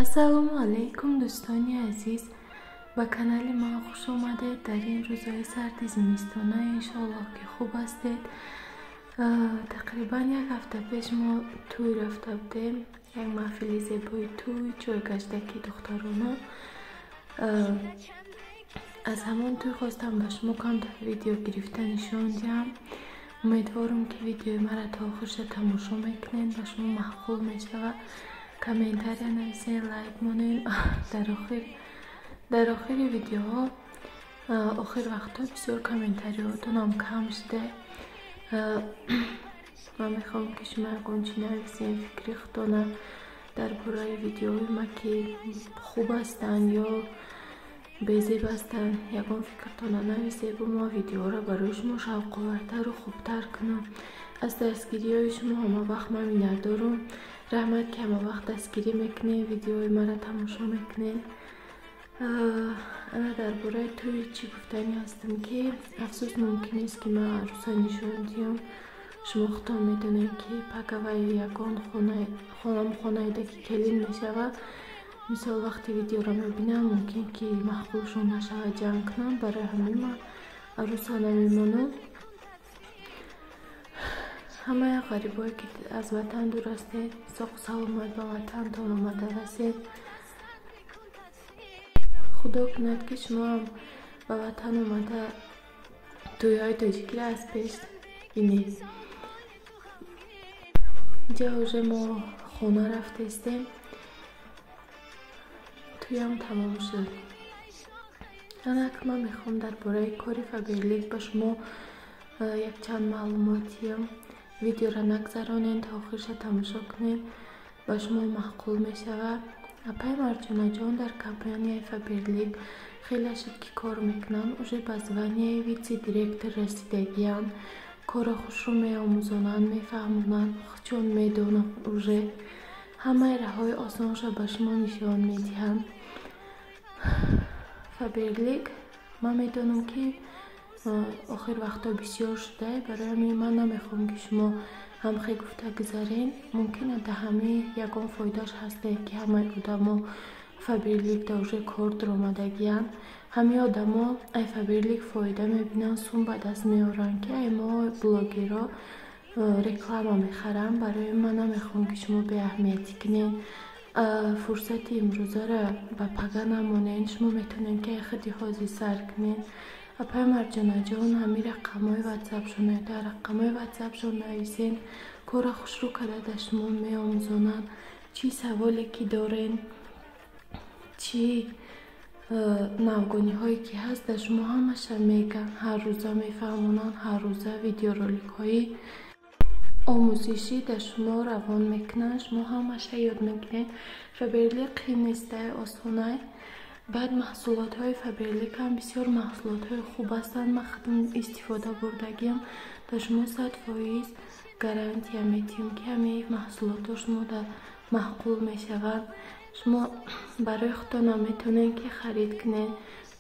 Ассалому алайкум, дӯстони азиз, ба канали ман хуш омадед. Дар ин рӯзҳои сарди зимистона иншоаллоҳ ки хуб ҳастед. Тақрибан як ҳафта пеш мо тӯй рафта будем, як маҳфили зебои тӯй, ҷойгаштаки духтарона. Аз ҳамон тӯй хостам ба шумо камтар видео гирифта нишон диҳам. Умедворам ки видеои маро то охирша тамошо мекунед, ба шумо маъқул мешавад. Комментария нависен, лайк монед. Дар охири видеоҳо, охир вақтҳо бисёр комментариҳотонам кам шуда. Ман мехоҳам ки шумо ягон чӣ нависен, фикри худтона дар бораи видеоҳои ма, ки хуб ҳастанд ё безеб ҳастанд, ягон фикртона нависед, бо ма видеоҳоро барои шумо шавқовартару хубтар кунам. Аз дастгириҳои шумо ҳама вақт ман миннатдорам. Раҳмат, ки ҳама вақт дастгирӣ мекунед, видеои маро тамошо мекунед. Ана дар бораи тӯй чӣ гуфтанӣ ҳастам, ки афсӯс, мумкин нест, ки ман арӯса нишон диҳам. Шумо худтон медонед, ки пагавай ягон хонаеда ки келин мешавад, мисол, вақте видеоро мебинам, мумкин ки маъқулшон нашавад, ҷанг кунам. Барои ҳамин ман арӯса намемонам. Ҳамаи ғарибое ки аз ватан дур ҳастед, соғу саломат ба ватантон омада расед. Худо кунад, ки шумоам ба ватан омада тӯйҳои тоҷикиро аз пеш бинед. Инҷа уже мо хона рафтаистем, тӯям тамом шуд. Анак ман мехоҳам дар бораи кори Фаберлик ба шумо якчанд маълумот диҳам. Видеоро нагзаронед, то охирша тамошо кунед, ба шумо маъқул мешавад. Апаи Марҷонаҷон дар компанияи Фаберлик хеле шуд ки кор мекунанд, уже ба званияи вице-директор расидагиянд. Корро хушрӯ меомӯзонанд, мефаҳмонанд, чун медонанд, уже ҳамаи раҳҳои осонша ба шумо нишон медиҳанд. Фаберлик ман медонам, ки охир вақтҳо бисёр шуда, барои ҳамин ман намехоҳам, ки шумо ҳамхе гуфта гузарен. Мумкин дар ҳамин ягон фоидааш ҳасте, ки ҳамаи одамо Фаберликда уже кор дуромадагиянд. Ҳамин одамо ай Фаберлик фоида мебинанд, сум ба даст меоранд, ки ай мо блогерро реклама мехаранд. Барои ман намехоҳам, ки шумо беаҳамиятӣ кунед, фурсати имрӯзаро ба пага намонед. Шумо метавонед, ки ай худи ҳозир сар кунед. Апаи Марҷонаҷон ҳамин рақамҳои ватсапшон, дар рақамҳои ватсапшон нависен, корро хушрӯ карда дар шумо меомӯзонанд. Чӣ саволе ки дорен, чӣ навгониҳое ки ҳаст, дар шумо ҳамаша мегӯянд, ҳаррӯза мефаҳмонанд, ҳаррӯза видеороликҳои омӯзишӣ дар шумо равон мекунанд, шумо ҳамаша ёд мегиред. Фаберлик қиин нестай, осонай. Баъд маҳсулотҳои Фаберлик ҳам бисёр маҳсулотҳои хуб ҳастанд. Ман худам истифода бурдагиам, ба шумо 100% гарантия медиҳам, ки ҳамаи маҳсулотҳо шумо дар маъқул мешаванд. Шумо барои худтонам метавонед, ки харид кунед.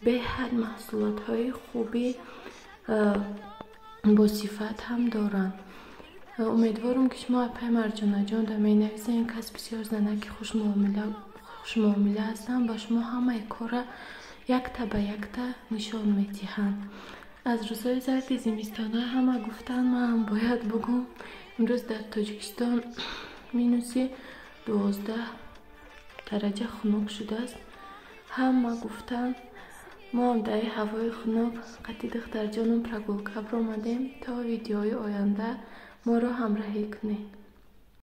Беҳад маҳсулотҳои хуби босифат ҳам доранд. Умедворам, ки шумо апаи Марҷонаҷон да менависед. Ин кас бисёр занаки хушмуомила ҳастанд, ба шумо ҳамаи корра якта ба якта нишон медиҳанд. Аз рӯзҳои зарди зимистона ҳама гуфтанд, манам бояд бугум. Имрӯз дар Тоҷикистон -12 дараҷа хунук шудааст. Ҳама гуфтанд, мо ҳам дар ин ҳавои хунук қати духтарҷонам прогулка баромадем. То видеои оянда моро ҳамроҳӣ кунед.